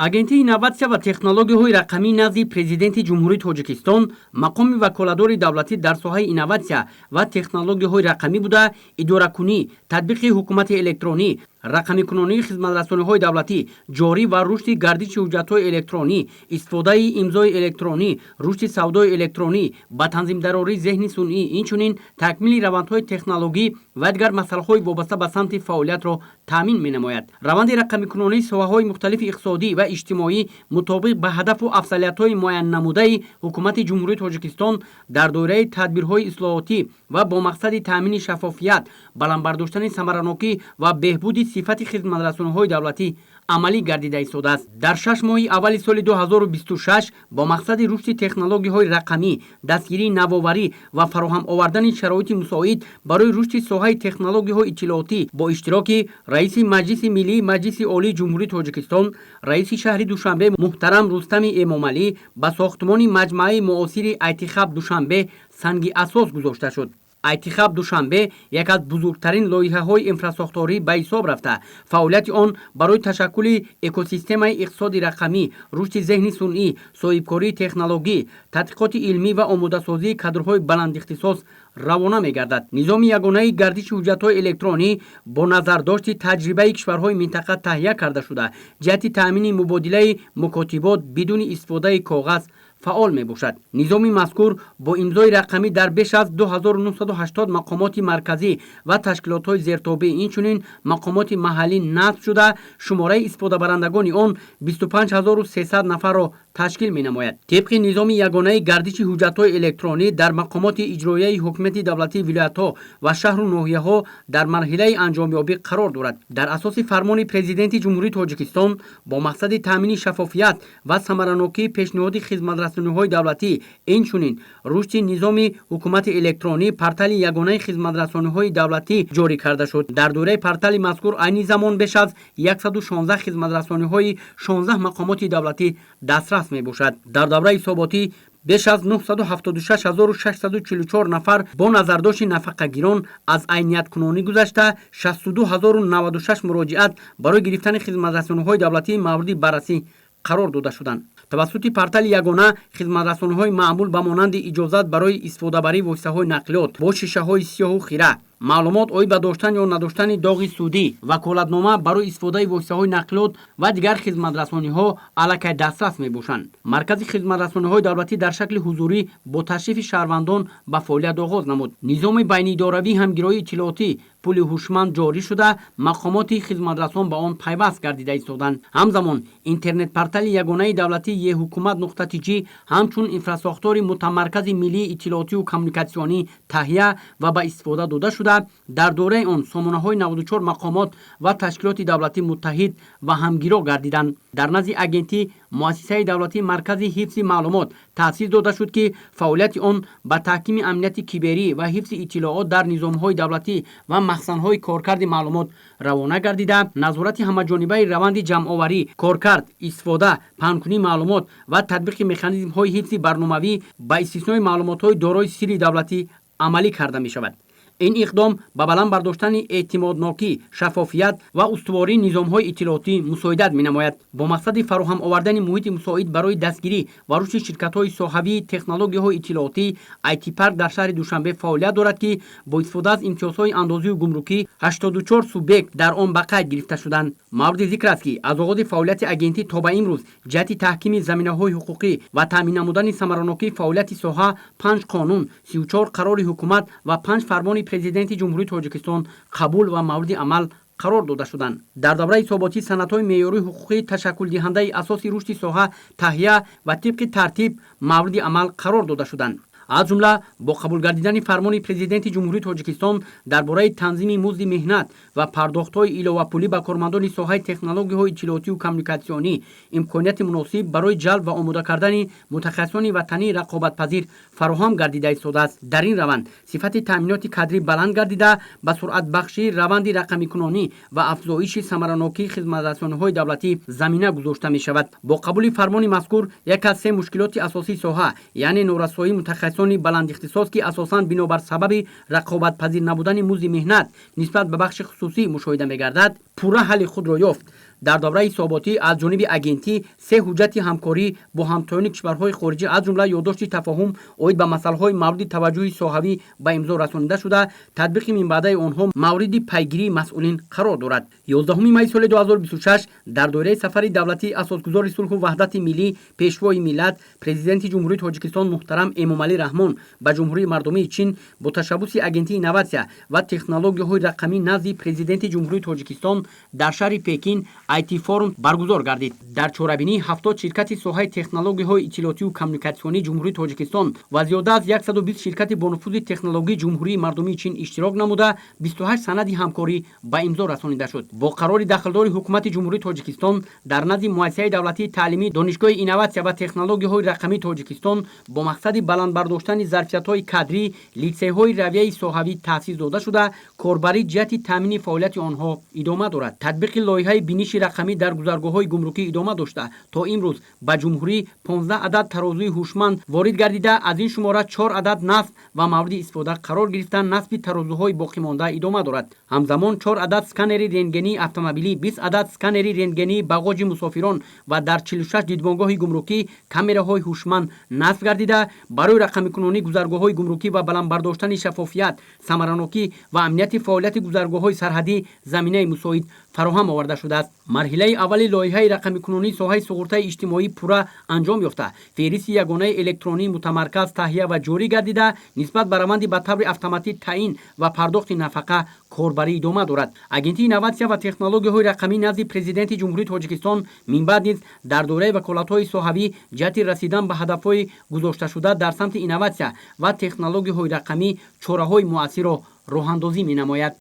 Агентии инноватсия ва технологияҳои рақамӣ назди Президенти Ҷумҳурии Тоҷикистон мақоми ваколатдори давлатӣ дар соҳаи инноватсия ва технологияҳои рақамӣ буда, идоракунӣ, татбиқи ҳукумати электронӣ, рақамикунонии хизматрасониҳои давлатӣ, ҷорӣ ва рушди гардиши ҳуҷҷатҳои электронӣ, истифодаи имзои электронӣ, рушди савдои электронӣ, ба танзимдарории зеҳни сунъӣ, инчунин такмили равандҳои технологӣ ва дигар масъалаҳои вобаста ба самти фаъолиятро таъмин менамояд. Раванди рақамикунонии соҳаҳои мухталифи иқтисодӣ ва иҷтимоӣ мутобиқ ба ҳадафу афзалиятҳои муайяннамудаи Ҳукумати Ҷумҳурии Тоҷикистон дар доираи тадбирҳои ислоҳотӣ ва бо мақсади таъмини шаффофият, баланд бардоштани самаранокӣ ва беҳбуди сифати хизматрасониҳои давлатӣ амалӣ гардида истодааст. Дар 6 моҳи аввали соли 2026 бо мақсади рушди технологияҳои рақамӣ, дастгирии навоварӣ ва фароҳам овардани шароити мусоид барои рушди соҳаи технологияҳои иттилоотӣ бо иштироки раиси Маҷлиси Миллии Маҷлиси Олии Ҷумҳурии Тоҷикистон, раиси шаҳри Душанбе муҳтарам Рустами Эмомалӣ ба сохтмони маҷмӯаи муосири IT Hub Душанбе санги асос гузошта шуд. IT Hub Душанбе як аз бузургтарин лоиҳаҳои инфрасохторӣ ба ҳисоб рафта, фаъолияти он барои ташаккули экосистемаи иқтисоди рақамӣ, рушди зеҳни сунъӣ, соҳибкории технологӣ, тадқиқоти илмӣ ва омодасозии кадрҳои баландихтисос равона мегардад. Низоми ягонаи гардиши ҳуҷҷатҳои электронӣ бо назардошти таҷрибаи кишварҳои минтақа таҳия карда шуда, ҷиҳати таъмини мубодилаи мукотибот бидуни истифодаи коғаз фаъол мебошад. Низоми мазкур бо имзои рақамӣ дар беш аз 2980 мақомоти марказӣ ва ташкилотҳои зертобеъ, инчунин мақомоти маҳаллӣ насб шуда, шумораи истифодабарандагони он 25 300 нафарро ташкил менамояд. Тибқи низоми ягонаи гардиши ҳуҷҷатҳои электронӣ дар мақомоти иҷроияи ҳокимияти давлатии вилоятҳо ва шаҳру ноҳияҳо дар марҳилаи анҷомёбӣ қарор дорад. Дар асоси фармони Президенти Ҷумҳурии Тоҷикистон бо мақсади таъмини шаффофият ва самаранокии пешниҳоди хизматрасониҳои давлатӣ, инчунин рушди низоми ҳукумати электронӣ портали ягонаи хизматрасониҳои давлатӣ ҷорӣ карда шуд. Дар доираи портали мазкур айни замон беш аз 116 хизматрасониҳои 16 мақомоти давлатӣ дастрас мебошад. Дар давраи ҳисоботӣ беш аз 976 644 нафар бо назардошти нафақагирон аз айнияткунонӣ гузашта, 62 096 муроҷиат барои гирифтани хизматрасониҳои давлатӣ мавриди баррасӣ қарор дода шуданд. Тавассути портали ягона хизматрасониҳои маъмул ба монанди иҷозат барои истифодабарии воситаҳои нақлиёт бо шишаҳои сиёҳу хира, маълумот оид ба доштан ё надоштани доғи судӣ, ваколатнома барои истифодаи воситаҳои нақлиёт ва дигар хизматрасониҳо аллакай дастрас мебошанд. Маркази хизматрасониҳои давлатӣ дар шакли ҳузурӣ бо ташрифи шаҳрвандон ба фаъолият оғоз намуд. Низоми байниидоравии ҳамгироии иттилоотӣ, пули ҳушманд ҷорӣ шуда, мақомоти хизматрасон ба он пайваст гардида истоданд. Ҳамзамон интернет-портали ягонаи давлатии еҳукумат.тж ҳамчун инфрасохтори мутамаркази миллии иттилоотиву коммуникатсионӣ таҳия ва ба истифода дода шуда, дар доираи он сомонаҳои 94 мақомот ва ташкилоти давлатӣ муттаҳид ва ҳамгиро гардиданд. Дар назди агентӣ муассисаи давлатии Маркази ҳифзи маълумот таъсис дода шуд, ки фаъолияти он ба таҳкими амнияти киберӣ ва ҳифзи иттилоот дар низомҳои давлатӣ ва махзанҳои коркарди маълумот равона гардида, назорати ҳамаҷонибаи раванди ҷамъоварӣ, коркард, истифода, паҳнкунии маълумот ва татбиқи механизмҳои ҳифзи барномавӣ ба истиснои маълумотҳои дорои сирри давлатӣ амалӣ карда мешавад. Ин иқдом ба баланд бардоштани эътимоднокӣ, шаффофият ва устувории низомҳои иттилоотӣ мусоидат менамояд. Бо мақсади фароҳам овардани муҳити мусоид барои дастгирӣ ва рушди ширкатҳои соҳавии технологияҳои иттилоотӣ IT Park дар шаҳри Душанбе фаъолият дорад, ки бо истифода аз имтиёзҳои андозию гумрукӣ 84 субъект дар он ба қайд гирифта шуданд. Мавриди зикр аст, ки аз оғози фаъолияти агентӣ то ба имрӯз ҷиҳати таҳкими заминаҳои ҳуқуқӣ ва таъмин намудани самаранокии фаъолияти соҳа панҷ қонун, 34 қарори ҳукумат ва панҷ фармони Президенти Ҷумҳурии Тоҷикистон қабул ва мавриди амал қарор дода шуданд. Дар давраи ҳисоботӣ санадҳои меъёрии ҳуқуқии ташаккулдиҳандаи асоси рушди соҳа таҳия ва тибқи тартиб мавриди амал қарор дода шуданд. Аз ҷумла бо қабул гардидани фармони Президенти Ҷумҳурии Тоҷикистон дар бораи танзими музди меҳнат ва пардохтҳои иловапулӣ ба кормандони соҳаи технологияҳои иттилоотиву коммуникатсионӣ имконияти муносиб барои ҷалб ва омода кардани мутахассисони ватании рақобатпазир фароҳам гардида истодааст. Дар ин раванд сифати таъминоти кадрӣ баланд гардида, ба суръатбахшии раванди рақамикунонӣ ва афзоиши самаранокии хизматрасониҳои давлатӣ замина гузошта мешавад. Бо қабули фармони мазкур як аз се мушкилоти асосии соҳа, яъне норасоии мутахассисони баландихтисос, ки асосан бинобар сабаби рақобатпазир набудани музди меҳнат нисбат ба бахши хусусӣ мушоҳида мегардад, пурра ҳалли худро ёфт. Дар давраи ҳисоботӣ аз ҷониби агентӣ се ҳуҷҷати ҳамкорӣ бо ҳамтоёни кишварҳои хориҷӣ, аз ҷумла ёддошти тафоҳум оид ба масъалаҳои мавриди таваҷҷӯҳи соҳавӣ ба имзо расонида шуда, татбиқи минбаъдаи онҳо мавриди пайгирии масъулин қарор дорад. 11 майи соли 2026 дар доираи сафари давлатии Асосгузори сулҳу ваҳдати миллӣ, Пешвои миллат, Президенти Ҷумҳурии Тоҷикистон муҳтарам Эмомалӣ Раҳмон ба Ҷумҳурии Мардумии Чин бо ташаббуси Агентии инноватсия ва технологияҳои рақамӣ назди Президенти Ҷумҳурии Тоҷикистон дар шаҳри Пекин IT форум баргузор гардид. Дар чорабинӣ 70 ширкати соҳаи технологияҳои иттилоотию коммуникатсионии Ҷумҳурии Тоҷикистон ва зиёда аз 120 ширкати бонуфузи технологии Ҷумҳурии Мардумии Чин иштирок намуда, 28 санади ҳамкорӣ ба имзо расонида шуд. Бо қарори дахлдори Ҳукумати Ҷумҳурии Тоҷикистон дар назди Муассисаи давлатии таълимии Донишгоҳи инноватсия ва технологияҳои рақамии Тоҷикистон бо мақсади баланд бардоштани зарфиятҳои кадрӣ литсейҳои равияи соҳавӣ таъсис дода шуда, корбарӣ ҷиҳати таъмини фаъолияти онҳо идома дорад. Татбиқи лоиҳаи биниши рақамӣ дар гузаргоҳҳои гумрукӣ идома дошта, то имрӯз ба ҷумҳурӣ 15 адад тарозуи ҳушманд ворид гардида, аз ин шумора чор адад насб ва мавриди истифода қарор гирифта, насби тарозуҳои боқимонда идома дорад. Ҳамзамон чор адад сканери рентгении автомобилӣ, 20 адад сканери рентгении бағоҷи мусофирон ва дар 46 дидбонгоҳи гумрукӣ камераҳои ҳушманд насб гардида, барои рақамикунонии гузаргоҳҳои гумрукӣ ва баланд бардоштани шаффофият, самаранокӣ ва амнияти фаъолияти гузаргоҳҳои сарҳадӣ заминаи мусоид фароҳам оварда шудааст. Марҳилаи аввали лоиҳаи рақамикунонии соҳаи суғуртаи иҷтимоӣ пурра анҷом ёфта, феҳристи ягонаи электронии мутамарказ таҳия ва ҷорӣ гардида, нисбат ба раванди ба таври автоматӣ таъин ва пардохти нафақа корбарӣ идома дорад. Агентии инноватсия ва технологияҳои рақамӣ назди Президенти Ҷумҳурии Тоҷикистон минбаъд низ дар доираи ваколатҳои соҳавӣ ҷиҳати расидан ба ҳадафҳои гузошташуда дар самти инноватсия ва технологияҳои рақамӣ чораҳои муассирро роҳандозӣ менамояд.